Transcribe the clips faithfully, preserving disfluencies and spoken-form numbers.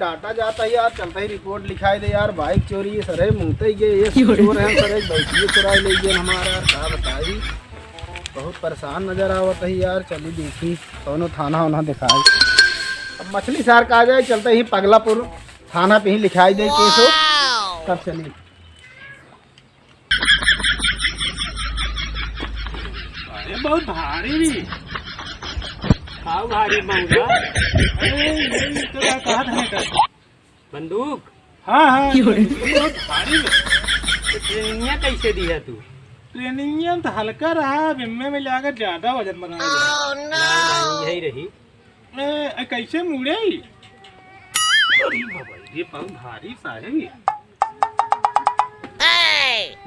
टाटा जाता है यार, चलता ही रिपोर्ट लिखाई दे यार, बाइक चोरी है सरे, मुँहते ही गए, ये क्यों रे? चोर हैं सरे, बाइक ये चुराई ले गए हमारा यार, का बताई, बहुत परेशान नजर आवत है यार। चली देखी कौनो थाना वाना दिखाई। अब मछली शहर का आ जाए, चलता ही पगलापुर थाना पे ही लिखाई दे केस हो, तब चली। अरे बहुत भारी भी। का भारी मौजा? अरे ये तो क्या कहा था का? बंदूक? हाँ, हाँ। ये बहुत भारी है। तो ट्रेनिंगिया कैसे दिया तू? ट्रेनिंगिया तो हल्का रहा, अब इनमें में जाकर ज्यादा वजन बना लिया। नहीं, नहीं, यही रही। ए, ए, कैसे मुड़े? अरे बाबा, ये बहुत भारी साहेब।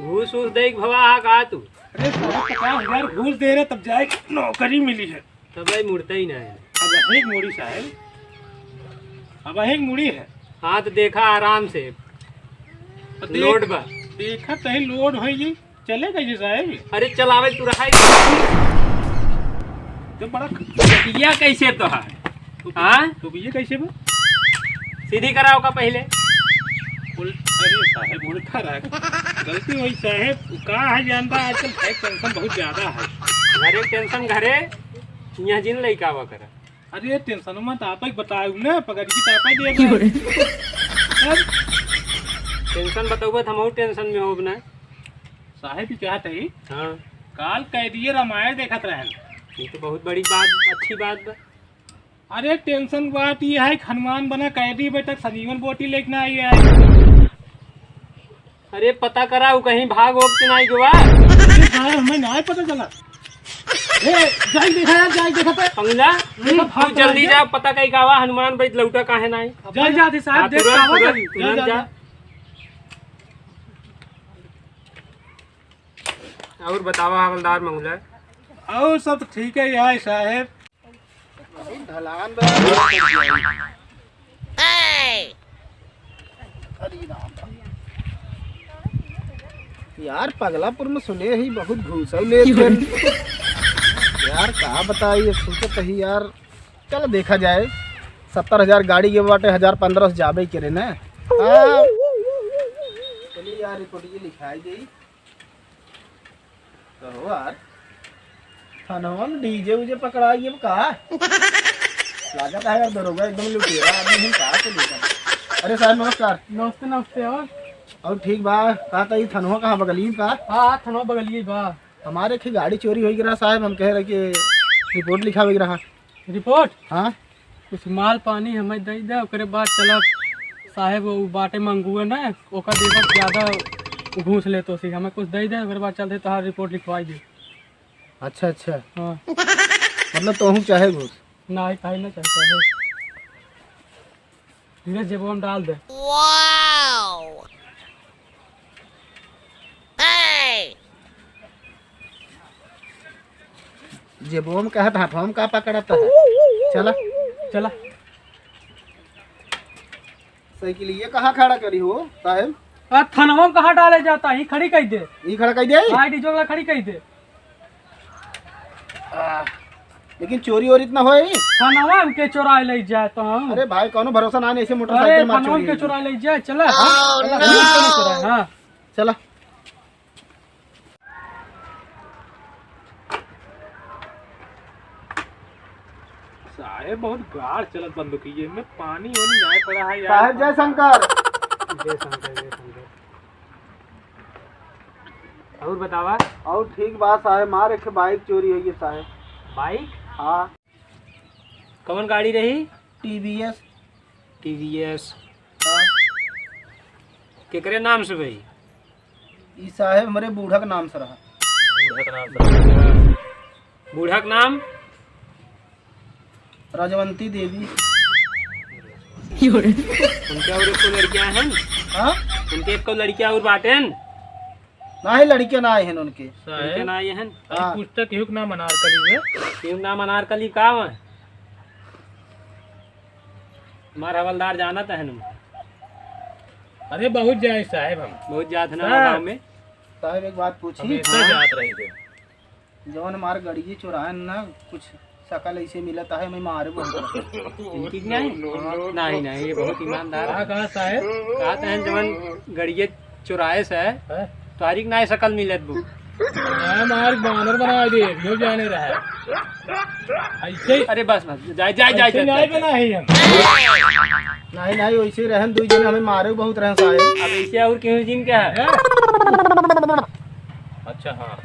घूस वूस दे के भवा हा का तू? अरे साहब, पचास हजार घूस दे रहे तब जाए नौकरी मिली है। तब भाई मुड़ता ही ना है। अब एक मुड़ी साहब, अब एक मुड़ी है। हाँ तो देखा आराम से। तो देख, लोड बा। देखा तही लोड होई जी। चले कैसे साहब? अरे चलावे तू रहा है। तो बड़ा ख- रुपया कैसे तो है? तो हाँ? तो ये कैसे बा? सीधी कराओ का पहले। उल-, अरे साहब, उल्टा रहा। गलती हुई साहब, का है जानता, आजकल भाई टेंशन बहुत ज्यादा है। घरे टेंशन घरे, यहाँ जिन लइका आवा करा। अरे टेंशन मत, आप ही बताओ ना, पकड़ की तो आप ही दे दो। क्यों रे? अब टेंशन बताओ तो हम और टेंशन में होब ना। साहब ही कहत है, हाँ। काल कैदिये रामायण देखत रहन। ये तो बहुत बड़ी बात, अच्छी बात बा। अरे टेंशन बात ये है कि हनुमान बना कैदी बैठक संजीवन बोटी लेके ना आई है। अरे पता करा, वो कहीं भाग वोग के ना आई गवा। अरे साहब, हमें ना पता चला। ए, जाई देखा यार, जाई देखा तो। पंगुला, देखा, भाग तू जल्दी चला जा, पता कहीं का आवा, हनुमान बैठ लौटा काहे ना आई। जाई जाती साहब, हाँ, देख तुरंत, का आवा तुरंत, करी। जा, तुरंत जा, जा। जा। और बतावा हवलदार मंगला। और सब तो ठीक है यार साहेब। ढलान बा। अरे राम। यार पगलापुर में सुने ही बहुत घूस लेत हैं। यार का बताई, ये सोचत ही यार, चल देखा जाए। सत्तर हजार गाड़ी के बाटे, हजार पन्द्रह से जाबे करे ना। हाँ। चलिए यार, रिपोर्ट ये लिखाई गई। कहो यार, थानवा में DJ उजे पकड़ाई अब का? लागत है यार, दरोगा एकदम लुटेरा आदमी है, का के लेकर? अरे साहब, नमस्कार। नमस्ते, नमस्ते। और? और ठीक बा, का तई थानवा कहाँ बगली में का? हाँ, हाँ, थानवा बगलिए बा। हमारे एक गाड़ी चोरी होई रहा साहब, हम कह रहे कि रिपोर्ट लिखावे रहा। रिपोर्ट? हाँ। कुछ माल पानी हमें दे दे, ओकरे बाद चलब साहेब, वो बाटे मंगुआ ना, ओकर देखब ज्यादा घूस लेतो सी, हमें कुछ दे दे, ओकरे बाद चलते तोहार रिपोर्ट लिखवाई दे। अच्छा, अच्छा। हाँ। मतलब तोहू चाहे घूस? ना, काहे ना चाहे, चाहे। धीरे जेबवा में डाल दे। जेबवा में कहत हाथवा में का पकड़त है? चला। चला। साइकिल ये कहाँ खड़ा करी हो साहेब? आ, थनवा में कहाँ डाले जाता? ही खड़ी कई दे। ही खड़ा कई दे? हाँ, डीजल वाला खड़ी कई दे। आ, लेकिन चोरी ओरी इतना होई? थनवा के चोराए ले जाए तो हम। अरे भाई, कौनो भरोसा ना, ऐसे अरे, मोटरसाइकिल मार थनवा चोरी के होई। चोराए ले जाए, चला। Oh, चला, no! चला, चला, हाँ। चला। साहेब, बहुत गाढ़ चलत बंदूकिये में, पानी वानी नाय पड़ा है यार। साहेब, जय शंकर। जय शंकर, जय शंकर। और बतावा? और ठीक बा साहेब, मार एक बाइक चोरी हुई है साहेब। बाइक? हाँ। कौन गाड़ी रही? TVS। TVS। हाँ। केकरे नाम से भाई? ई साहेब हमरे बूढ़ा के नाम से रहा। बूढ़ा के नाम से रहा। बूढ़ा के नाम? राजवंती देवी। उनके और एक लड़कियां हैं? हाँ? उनके एक लड़कियां और बाटेन? नाही, लड़के ना आए हैं उनके। लड़के ना आए हैं? हाँ। पूछता केहू के नाम अनारकली हुए? केहू के नाम अनारकली का हुआ? हमार हवलदार जानत है ना। अरे बहुत जाए साहेब हम। बहुत जात है ना हाँ। गाँव में। साहेब एक बात पूछी? हमेशा हाँ। जात रही थे। जवन हमार गड़िए चोराए ना कुछ शकल ऐसे मिलत है, हमें मारे बहुत। इनकी नहीं? नहीं, नहीं, ये बहुत ईमानदार है। कहाँ, कहाँ साहेब? कहा तो है, जवन गड़िये चौराहे से है, हैं? तारीख ना शकल मिलत बू। मैं मार बानर बना दे, यो जाने रहा है। ऐसे ही अरे बस, बस, जाए, जाए, जाए, ऐसे जाए, नहीं जाए। बना है हम। नहीं, नहीं, वैसे ही रहन, दो जने हमें मारे बहुत रहन साहेब। अब ऐसे और क्यों जिन क्या है? हैं? अच्छा, हाँ।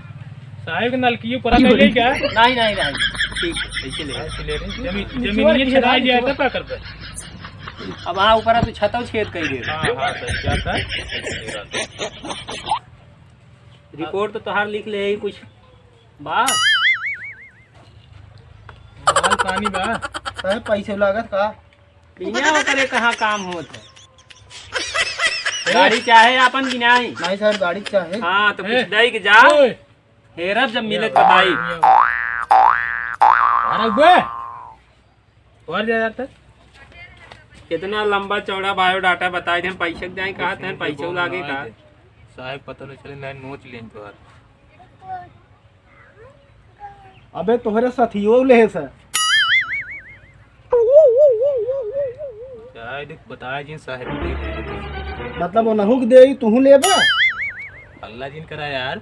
साहेब के नलकी ऊपर आ गई क्या? नहीं, नहीं, नहीं। ठीक है, ऐसे ले। ऐसे ले रहे। जमीन, नीचे जमीन वाली ये छेदाई दिया था, क्या कर दे? अब हाँ, ऊपर है तो छतौ छेद कर दे। हाँ, हाँ, सही बात है। रिपोर्ट तो तोहार लिख ले ही कुछ बा? माल पानी बा। साहेब, पैसे लागत का? बिना ओकरे कहाँ काम होत है? ए? गाड़ी चाहे आपन कि नाही? नाही साहेब, गाड़ी चाहे। हाँ, तो ए? कुछ दई के जा। ओए। हेरब जब मिले तो बताई। अरे बे, और जा यार तक। कितना लंबा चौड़ा बायोडाटा बताई दे, हम पैसे के जाए कहा थे, पैसे लागे का? साहेब, पता नहीं चले, ना नोच लें तो यार। अबे तोहरे साथियो ले है सर। क्या है, देख, बताए जिन साहेब, देख, देख। मतलब, ओनहु के देई, तुहू लेबा? अल्लाह जिन करा यार।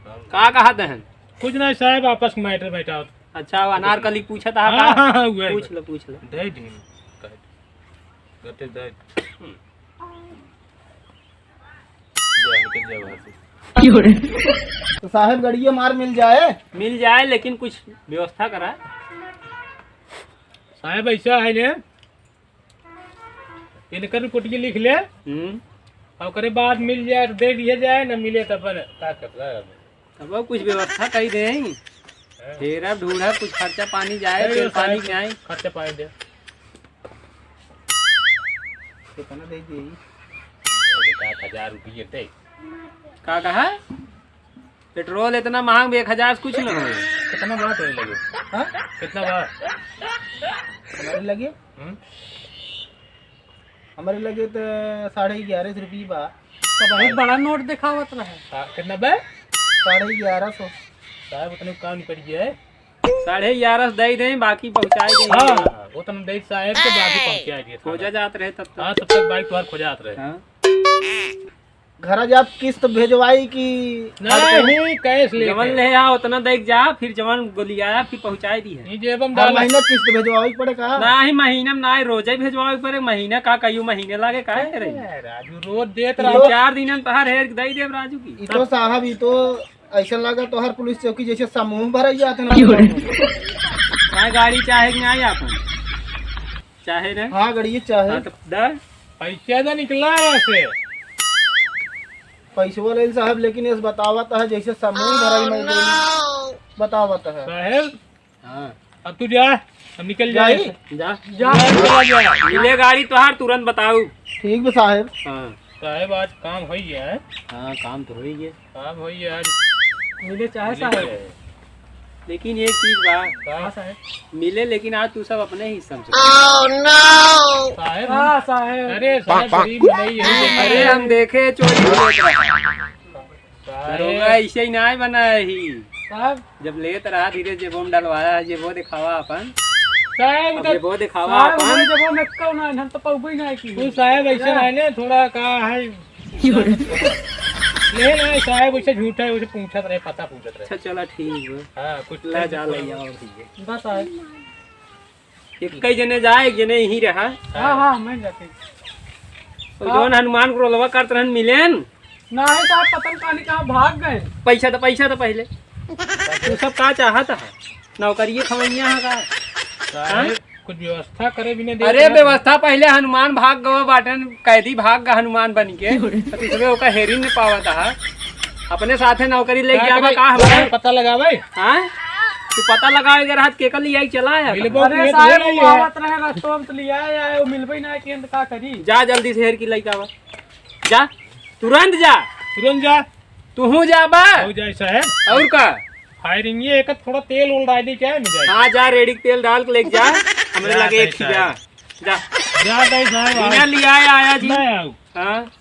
का कहत हैं? कुछ नहीं साहेब, आपस में मैटर बैठा होता। अच्छा, वो अनारकली पूछत हा हाँ, का? हाँ, हाँ, उहे, पूछ उहे। लो, पूछ लो। दे दी। गटे दे। जा, निकल जा वहाँ से। तो साहेब, गड़िया मार मिल जाए? मिल जाए, लेकिन कुछ व्यवस्था करा। साहेब, ऐसा है ने, इनकर रिपोर्टिया लिख ले, हम्म। और ओकरे बाद मिल जाए तो दे दिया जाए, न मिले तो अपन का करना है? तब कुछ व्यवस्था कई दे। हाँ। हेरा ढूढ़ा कुछ खर्चा पानी जाए, नहीं, तेल वो पानी साहब के आए। खर्चा पानी दे। कितना दे दी? एक आध हजार रुपये दे। का कहा? पेट्रोल इतना महंग, एक हजार से कुछ न होए। कितना बात होए लगे? हाँ? कितना बात? हमारे लगे? हम्म? हमरे लगे तो साढ़े ग्यारह सौ रुपये बा। तो बहुत बड़ा नोट देखावत रहे। हाँ, कितना बा? साढ़े ग्यारह सौ। साहब, उतने काम निपट गया है। साढ़े ग्यारह सौ दे दें, बाकी पहुँचाई दें। हाँ, वो तो हम दे साहब के बाकी पहुँचा दिए। खोजा जात रहे तब तक। हाँ, तब तक बाइक तुम्हार खोजात रहे। हाँ। घरा जाब किस्त भेजवाई कि नहीं, कैश लेके। जवन ले आ, उतना दे के जा, फिर जवन गोलियाया, फिर पहुँचाई दी है। नहीं, जेब में हर डाला। महीना किस्त भेजवावे के पड़े का? नहीं, महीना में नहीं, रोजे ही भेजवावे के पड़े। महीना का, कईयो महीने लागे, काहे करे? ए, राजू, रोज देत तीन रहो। चार दिन में तोहार हेर के दे देब, राजू की। ई तो साहब, ई तो ऐसा लगा तोहार पुलिस चौकी जैसे समूह भराई जात है ना। चाहे गाड़ी चाहे कि नहीं आपन? चाहे रे? हाँ, गड़िए चाहे। हाँ, तो दे। पैसा तो निकला है से। पैसवा ले साहब, लेकिन इस बतावत है जैसे समूह भराई में गई। बतावत है। साहेब, हाँ। अब तू जा, अब निकल जा। जाई? जा। जा, जा, जा। मिले गाड़ी तोहार, तुरंत बताऊ। ठीक बा साहेब। हाँ। साहेब, आज काम होई गया है। हाँ, काम तो होई गया। काम होई गया आज। मिले चाहे मिले साहेब। चाहे। लेकिन एक चीज बा। का? हाँ साहेब। मिले, लेकिन आज तू सब अपने हिस्सा में से। साहेब, हाँ, साहेब। अरे, साहेब, गरीब नहीं है। अरे, हम देखे चोरी लेत रहा। साहेब। दरोगा ऐसे ही ना बना ही। साहेब। जब लेत रहा धीरे जेबो में डलवाया है, जेबो दिखावा अपन। साहेब, अब तो जेबो दिखावा साहेब, अपन। हमरे जेबो में कौन है? हम तो पौबे ही ना की। तू साहेब ऐसे रहने, थोड़ा का है। ले ना साहेब, वैसे झूठा है, वैसे पूछत रहे, पता पूछत रहे। अच्छा, चला ठीक है। हाँ, कुछ ला जा, ले जाओ, ठीक है। बस साहेब। एक कई जने जाए, एक जने यहीं रहा। हाँ, हाँ, मैं जाते। तो हाँ। जौन हनुमान को रोलवा करत रहन, मिलेन? ना है साहब, पता नहीं कहाँ भाग गए। पैसा तो, पैसा तो पहले। तू सब का चाहत है? नौकरिये खवैया है का? साहेब, हाँ? कुछ व्यवस्था करे भी नहीं दे अरे, रहा। व्यवस्था पहले हनुमान भाग गवा बाटन, कैदी भाग गा हनुमान बन के। तो तू सबे ओका हेरिन नहीं पावत है। अपने साथे नौकरी ले का गया बा करे? का हमारे? पता लगावे। हाँ? तू पता लगावे के रहत, केकर लियाई चला आया मिलबो था? अरे नहीं साहेब, तो वो है। आवत रहे रस्तवा में तो लियाए आए, वो मिलबे ना किए तो का करी? जा जल्दी से हेर की लइका बा। जा, तुरंत जा। तुरंत जा। तुहूँ जा बा। हो जाए साहेब। और का? फायरिंग ये एक थोड़ा तेल उल डाल दे क्या है, मिजाज? हाँ, जा, रेडी के तेल डाल के लेके जा। हमरे जा, लगे एक सही जा। साहब। जा। जा, सही साहब, बिना आओ। लियाए आया जी। नहीं आओ। हाँ।